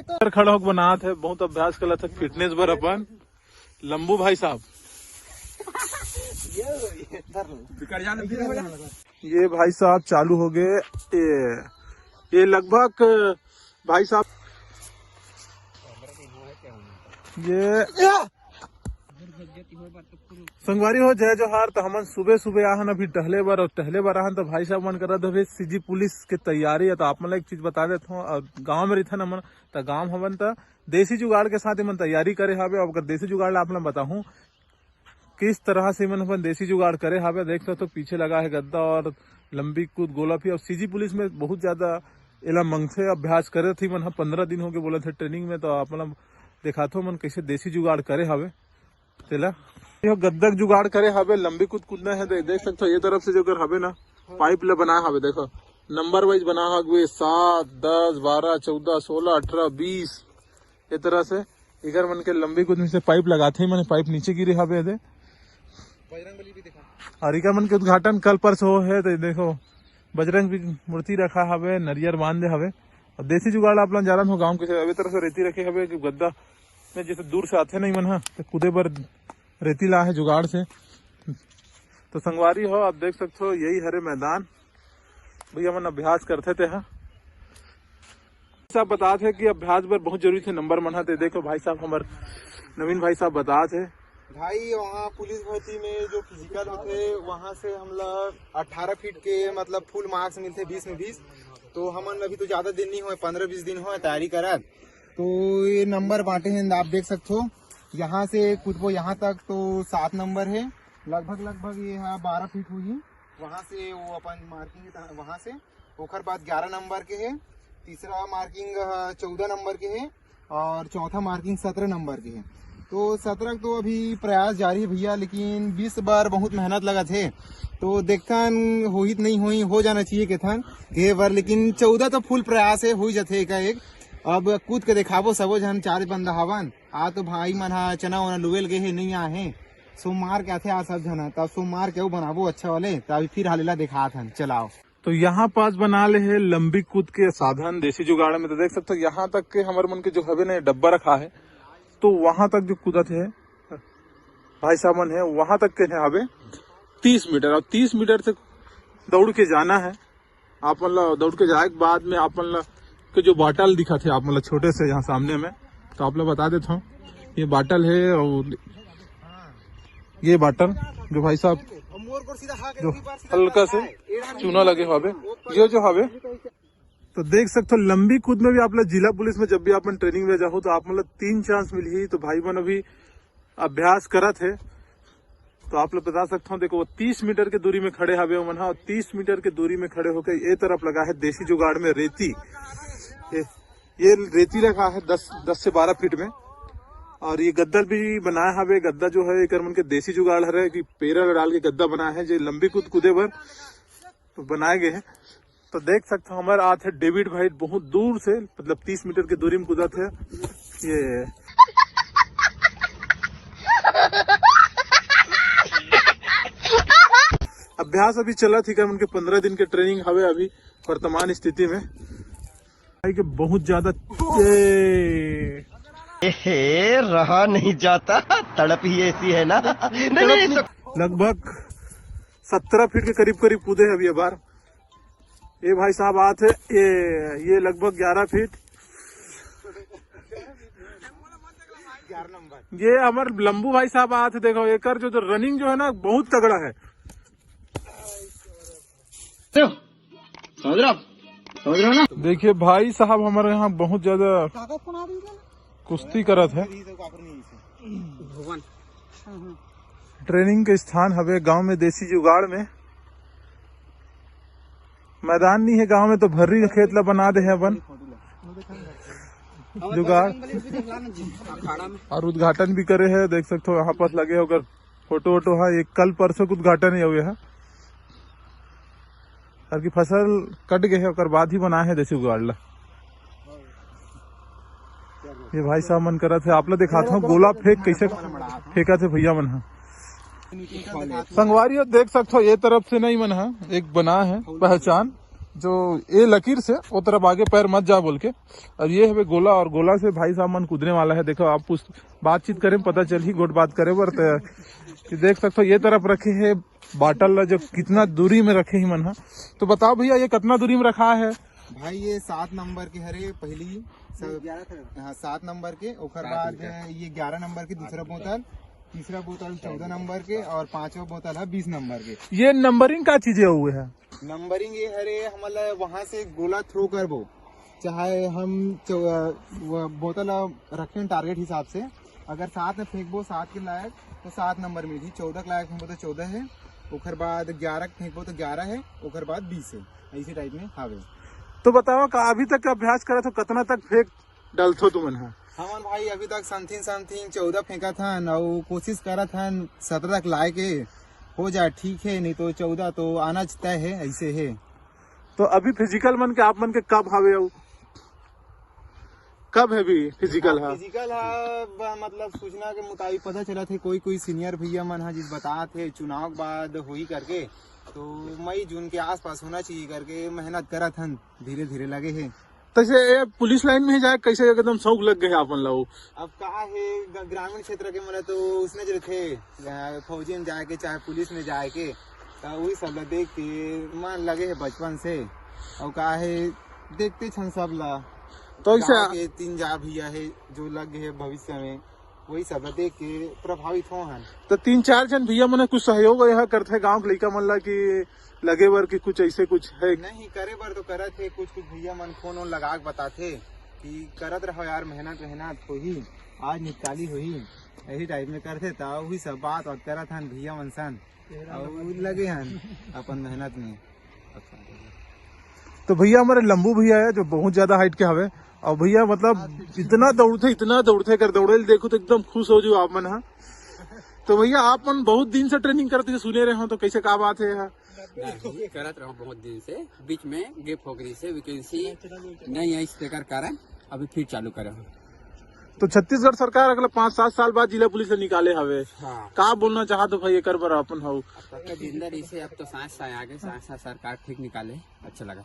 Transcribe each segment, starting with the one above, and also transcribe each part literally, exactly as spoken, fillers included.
खड़ा होके बनात हे, बहुत अभ्यास करत हे फिटनेस बर अपन लंबू भाई साहब। ये भाई साहब चालू हो गए। ये ये लगभग भाई साहब ये संगवारी हो, जय जोहार। तो हमन सुबह सुबह आहन अभी टहले बर, और टहले बर आहन तो भाई साहब मन करत हवे सीजी पुलिस के तैयारी है। तो आप मन ला एक चीज बता देत हूँ, और गाँव में रहिथन हमन, तो गाँव हवन तो देसी जुगाड़ के साथ हमन तैयारी करे हवे। अब अगर देसी जुगाड़ ला आप मन बताहूँ किस तरह से मन अपन देसी जुगाड़ करे हवे, देख सकते हो पीछे लगा है गद्दा और लंबी कूद गोला फी। और सीजी पुलिस में बहुत ज्यादा एला मंगथे, अभ्यास करे थी मन ह, पंद्रह दिन हो गए बोलत हे ट्रेनिंग में। तो आप मन दिखाथो मन कैसे देसी जुगाड़ करे हवे तेला। ये गद्दा के जुगाड़ करे हवे, लंबी कूद कूदना है। दे, देख सकते हो ये तरफ से जो कर हवे ना, पाइप ले बना हवे, देखो नंबर वाइज बना हवे, सात, दस, बारह, चौदह, सोलह, अठारह, बीस, ये तरह से इकर मन के लंबी कूद में से पाइप लगाथे, मने पाइप नीचे गिरे हवे दे। बजरंग बली भी दिखा। और इकर मन के उद्घाटन कल परसों हो है, तो देखो बजरंग भी मूर्ति रखा हवे, नरियर बांधे हवे। और देसी जुगाड़ आप लोग जानत हो गांव के, अभी तरह से रेती रखे हवे कि गद्दा में जैसे दूर से आथे नहीं मन ह, तो कूदे बर रेती ला है जुगाड़ से। तो संगवारी हो, आप देख सकते हो यही हरे मैदान, भैया मन अभ्यास करथे ते ह। सब बतात हे कि अभ्यास बर बहुत जरूरी थे नंबर मन ह। ते देखो भाई साहब, हमर नवीन भाई साहब बतात हे। भाई, वहाँ पुलिस भर्ती में जो फिजिकल होथे, वहाँ से हम लोग अठारह फीट के, मतलब, फुल मार्क्स मिलथे, बीस में बीस। तो हमन अभी तो ज्यादा दिन नहीं होए, पंद्रह बीस दिन होए तैयारी करत। तो ये नंबर बांटे हैं, आप देख सकते हो, यहाँ से कूदबो यहाँ तक तो सात नंबर है, लगभग लगभग ये है बारह फीट हुई। वहाँ से वो अपन मार्किंग, वहाँ से ओकर बाद ग्यारह नंबर के है, तीसरा मार्किंग चौदह नंबर के है और चौथा मार्किंग सत्रह नंबर के है। तो सत्रह तो अभी प्रयास जारी है भैया, लेकिन बीस बार बहुत मेहनत लगत है। तो देखथन होही त नहीं होही, हो जाना चाहिए केथन के बार, लेकिन चौदह तो फुल प्रयास है, हो ही जाथे एका एक। अब कूद के देखाबो, सबो झन चार बंदा हवन। आ तो भाई मन हा चना वना लुवेल गए है, नहीं आए हैं। सोमवार के आथे आ सब झन, तब सोमवार के वो बनाबो अच्छा वाले, तब फिर हालेला देखात हन। चलाओ। तो यहाँ पास बना ले है लंबी कूद के साधन देसी जुगाड़ में। तो देख सकते हो यहाँ तक के हमर मन के जो हवे ने डब्बा रखा है, तो वहां तक जो कूदत है भाई साहब मन है, वहां तक के हवे तीस मीटर। और तीस मीटर से दौड़ के जाना है। आप मन ला दौड़ के जाए के बाद में आप मन ला के जो बाटल दिखत हे आप मन ला छोटे से यहाँ सामने में, तो आप ला बता देता हूँ, ये बाटल है और ये बाटल जो भाई साहब जो हल्का से चूना लगे हवे, ये जो हवे, तो देख सकते हो लंबी कूद में भी आप लोग जिला पुलिस में जब भी आप मन ट्रेनिंग में जाओ तो आप मतलब तीन चांस मिलही। तो भाई मन अभी अभ्यास करत हे, तो आप लोग बता सकते हो, देखो वो तीस मीटर के दूरी में खड़े हवे ओमन ह, और तीस मीटर के दूरी में खड़े होकर ये तरफ लगा है देसी जुगाड़ में रेती। ये, ये रेती रखा है दस, दस से बारह फीट में, और ये गद्दा भी बनाया हवे। गद्दा जो है एकर मन के देसी जुगाड़ हरे कि पेरा डाल के गद्दा बनाया है जो लंबी कूद कूदे बर बनाए गए हैं। तो देख सकते हो हमारे आत है डेविड भाई बहुत दूर से, मतलब तीस मीटर के दूरी में कूदत है। ये अभ्यास अभी चलत ही, उनके पंद्रह दिन के ट्रेनिंग हवे अभी वर्तमान स्थिति में। भाई के बहुत ज्यादा ए, एहे, रहा नहीं जाता, तड़प ही ऐसी है ना। नहीं, नहीं, नहीं, तो लगभग सत्रह फीट के करीब करीब कूदे है अभी ये बार। ये भाई साहब आत है, ये ये लगभग ग्यारह फीट। ये हमारे लंबू भाई साहब आत है, देखो एकर जो, जो रनिंग जो है ना बहुत तगड़ा है। समझ रहे हो आप? समझ रहे हो ना? देखिए भाई साहब हमारे यहाँ बहुत ज्यादा कुश्ती करत है। ट्रेनिंग के स्थान हवे गांव में देसी जुगाड़ में। मैदान नहीं है गांव में, तो भर्री खेत ला बना दे है अपन जुगाड़। और उद्घाटन भी करे है, देख सकते हो यहाँ पास लगे होकर फोटो वोटो। हाँ, ये कल परसों के उद्घाटन ही हुए है, ताकि फसल कट गए है, ओकर बाद ही बनाए है देसी जुगाड़ ला। ये भाई साहब मन करत है, आप ला दिखात हूँ गोला फेंक कैसे फेंकत है भैया मन ह। संगवारी हो देख सकते हो, ये तरफ से नहीं मन ह, एक बना है पहचान, जो ये लकीर से वो तरफ आगे पैर मत जा बोल के। अब ये हवे गोला, और गोला से भाई साहब मन कूदने वाला है। देखो, आप पूछ, बातचीत करें, पता चलही गोठ बात करे बर। तो ये देख सकते हो, ये तरफ रखे है बाटल ला, जो कितना दूरी में रखे ही मन हा। तो बताओ भैया, ये कितना दूरी में रखा है? भाई, ये सात नंबर के हरे पहली, सब, हाँ, सात नंबर के। ओकर बाद ये ग्यारह नंबर के दूसरा बोतल, तीसरा बोतल चौदह नंबर के, और पांचवा बोतल है बीस नंबर के। ये नंबरिंग का चीजें हुए है? नंबरिंग ये हरे, हमला वहां से गोला थ्रो करबो, चाहे हम चौ-, अ, वो बोतल रखें टारगेट हिसाब से, अगर सात में फेंकबो, सात के लायक, तो सात नंबर मिलही, चौदह के लायक फेंकबो तो चौदह है, ओकर बाद ग्यारह के फेंकबो तो ग्यारह है, ओकर बाद बीस है, ऐसे टाइप में हावे। तो बताओ का अभी तक के अभ्यास करत हो, कितना तक फेंक डलथो तुमन हा? हमन भाई अभी तक समथिंग समथिंग चौदह फेंकत हन, अउ कोशिश करत हन सत्रह तक लाए के हो जाए, ठीक है, नहीं तो चौदह तो आना तय है, ऐसे है। तो अभी फिजिकल मन के, आप मन के कब हावे, अउ कब है भी फिजिकल हा? फिजिकल हा, ब-, मतलब सूचना के मुताबिक पता चला थे, कोई कोई सीनियर भैया मन हा जिस बता थे चुनाव के बाद होही करके, तो मई जून के आसपास होना चाहिए करके मेहनत करत हन, धीरे धीरे लगे है। तैसे ये पुलिस लाइन में ही जाए, कैसे एकदम शौक लग गए अपन ला? अब का है, ग-, ग्रामीण क्षेत्र के मन तो उसने जो थे, अ, फौजी में जाए के चाहे पुलिस में जाए के, तो वही सब ला देख के मन लगे है बचपन से। और का है, देखते छन सब ला। तो ऐसे गाँव के तीन जा भैया है जो लग गए है भविष्य में, वही सब ला देख के प्रभावित हो हन। तो तीन चार जन भैया मने कुछ सहयोग यहाँ करते गाँव के लइका मन ला कि लगे बर कि कुछ ऐसे कुछ है? नहीं, करे बर तो करत हे, कुछ कुछ भैया मन फोन वोन लगा के बताथे कि करत रहो यार, मेहनत मेहनत होही, आज निकाली होही, यही टाइप में करथे। त वही सब बात बात करत हन भैया मन सन, अउ लगे हन अपन मेहनत में। तो भैया हमारे लंबू भैया है जो बहुत ज्यादा हाइट के हवे, और भैया मतलब इतना दौड़थे, इतना दौड़थे, अगर दौड़े ल देखो तो एकदम खुश हो जो आप मन हा। तो भैया आप मन बहुत दिन से ट्रेनिंग करते सुने रहे हो, तो कैसे का बात है यहाँ? नहीं, करत रहो बहुत दिन से, बीच में गैप हो गई से वैकेंसी नहीं है, इस तेकर कारण अभी फिर चालू करे हो। तो छत्तीसगढ़ सरकार अगला पाँच सात साल बाद जिला पुलिस से निकाले हवे। हाँ। का बोलना चाहत हो भाई एकर बर अपन हव? अब तक का जिंदा रही से, अब तो सांस सांस आगे, सांस सांस सरकार ठीक निकाले, अच्छा लगा।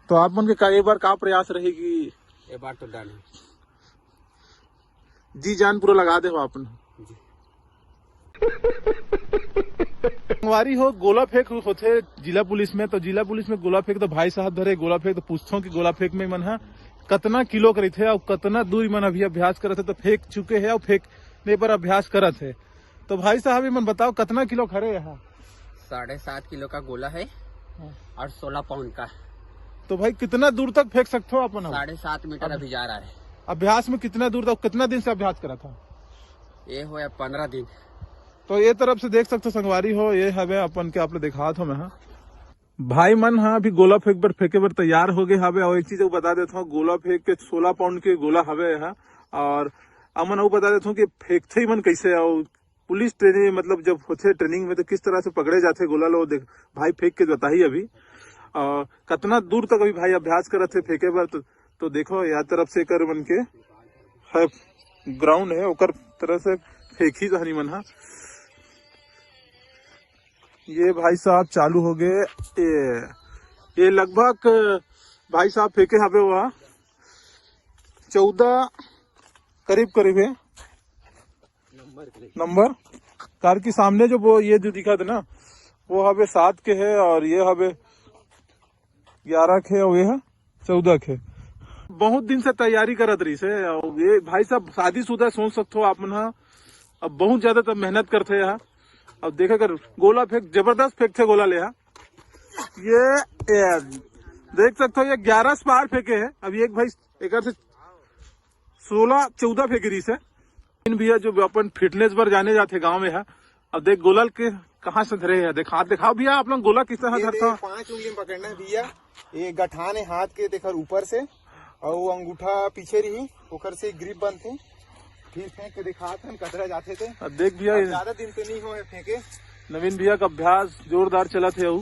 तो आप मन के का, एक बार का प्रयास रहेगी? एक बार तो डन है। जी जान पूरा लगा दे हो आप मन। जी। संगवारी हो, गोला फेंक होथे जिला पुलिस में, तो जिला पुलिस में गोला फेंक तो भाई साहब धरे गोला फेंक, तो पूछथों कि गोला फेंक में मन ह कतना किलो के रहिथे अउ कतना दूर मन अभी अभ्यास करत हे, तो फेंक चुके हे अउ फेंकने पर अभ्यास करत हे। तो भाई साहब, ये मन बताओ, कतना किलो के हरे यहाँ? साढ़े सात किलो का गोला है हाँ। और सोलह पाउंड का। तो भाई, कितना दूर तक फेंक सकते हो अपन अब? साढ़े सात मीटर अब अभी जा रहा है। अभ्यास में कितना दूर तक, कितना दिन से अभ्यास करा था? ये हो पंद्रह दिन। तो ये तरफ से देख सकते हो संगवारी हो, ये हवे अपन के आप लोग दिखात हो मैं, हाँ। भाई मन हा अभी गोला फेंक बर, फेंके बर तैयार हो गए हवे। और एक चीज अउ बता देता हूँ, गोला फेंक के सोलह पाउंड के गोला हवे हा। और अमन अउ बता देता हूँ कि फेंकथे ही मन कैसे, और पुलिस ट्रेनिंग मतलब जब होथे ट्रेनिंग में तो किस तरह से पकड़े जाथे गोला लो, देख भाई फेंक के बताही अभी। और कितना दूर तक अभी भाई अभ्यास करत हे फेंके बर, तो, तो देखो यार तरफ से कर मन के है ग्राउंड है, ओकर तरह से फेंकी जहनी मन हा। ये भाई साहब चालू हो गए। ये, ये लगभग भाई साहब फेंके हवे वह चौदह करीब करीब है नंबर, कार के सामने जो वो ये जो दिखा थे ना, वो हवे सात के है और ये हवे ग्यारह के और ये है चौदह के। बहुत दिन से तैयारी करत रही से। और ये भाई साहब शादीशुदा सोच सकते हो आप मन हा, अब बहुत ज्यादा तब मेहनत करते हैं। अब देखा कर गोला फेंक, जबरदस्त फेंकथे गोला ले हा। ये, ये देख सकते हो, ये ग्यारह स्पार फेंके हैं। अब एक भाई एक से सोलह चौदह फेंक रही से। इन भैया जो अपन फिटनेस पर जाने जाते गांव में है, अब देख गोला के कहाँ से धरे है, देखा, दिखाओ भैया आप लोग गोला किस तरह ये धरता देख, है? पांच उंगली में पकड़ना है भैया, ये गठान है हाथ के, देख ऊपर से, और वो अंगूठा पीछे रही, ओकर से ग्रिप बनते। फिर फेंक के दिखात हन कतरा जाथे ते। अब देख भैया, अब ज्यादा दिन तो नहीं होए फेंके। नवीन भैया का अभ्यास जोरदार चलत है। अउ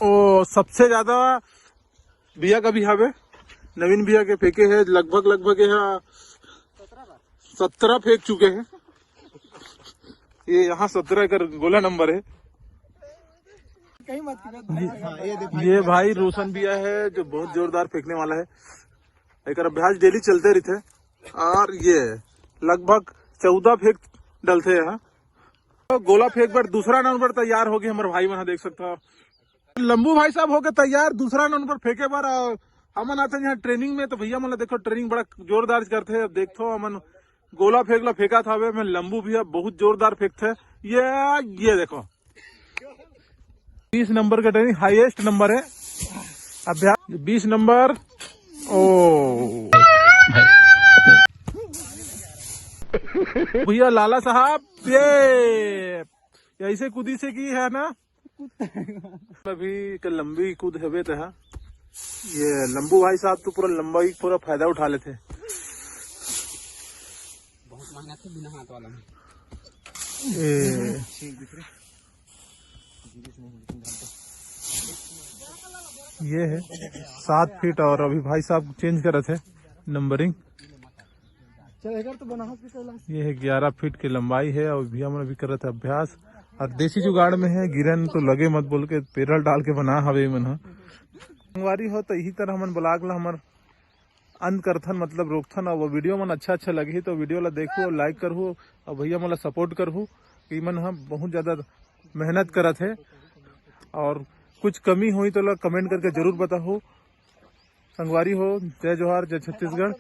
ओ सबसे ज्यादा भैया का भी हवे, नवीन भैया के फेंके है लगभग, लगभग ये हा सत्रह फेंक चुके हैं। ये यहाँ सत्रह कर गोला नंबर है। कहीं मत कीजिए। ये भाई रोशन भैया है जो बहुत जोरदार फेंकने वाला है। एक अभ्यास डेली चलते रहते हैं। और ये लगभग चौदह फेंक डलते हैं। तो गोला फेंक बर दूसरा नंबर तैयार हो गए हमारे भाई मन, देख सकता हो। लंबू भाई साहब होके तैयार दूसरा नंबर फेंके बर। और हमन आते हैं यहाँ ट्रेनिंग में, तो भैया मन ला देखो, ट्रेनिंग बड़ा जोरदार करते हैं। अब देखो, हमन गोला फेंक ला फेंका था, मैं लंबू भैया बहुत जोरदार फेंकते हैं। ये ये देखो, बीस नंबर का ट्रेनिंग हाईएस्ट नंबर है। अभ्यास बीस नंबर। ओ भैया लाला साहब, ये ऐसे कूदी से की है ना। अभी एक लंबी कूद हवे ते हा। ये लंबू भाई साहब तो पूरा लंबाई पूरा फायदा उठा लेते। बहुत मेहनत है बिना हाथ वाला में। ए, ये है सात फीट और अभी भाई साहब चेंज करत है नंबरिंग। चल, एकर तो बना हाथ के कैलाश। ये है ग्यारह फीट की लंबाई है और भैया मन अभी करत है अभ्यास। और देसी जुगाड़ में है, गिरन तो लगे मत बोल के पेरल डाल के बना हवे मन ह। संगवारी हो, तो यही तरह हमन ब्लॉग ला हमर अंत करथन, मतलब रोकथन। और वो वीडियो मन अच्छा अच्छा लगही तो वीडियो ला देखहू, लाइक करहू और भैया मन ला सपोर्ट करहू। ई मन ह बहुत ज्यादा मेहनत करत है और कुछ कमी होही तो ला कमेंट करके जरूर बताहू। संगवारी हो, जय जोहार, जय छत्तीसगढ़।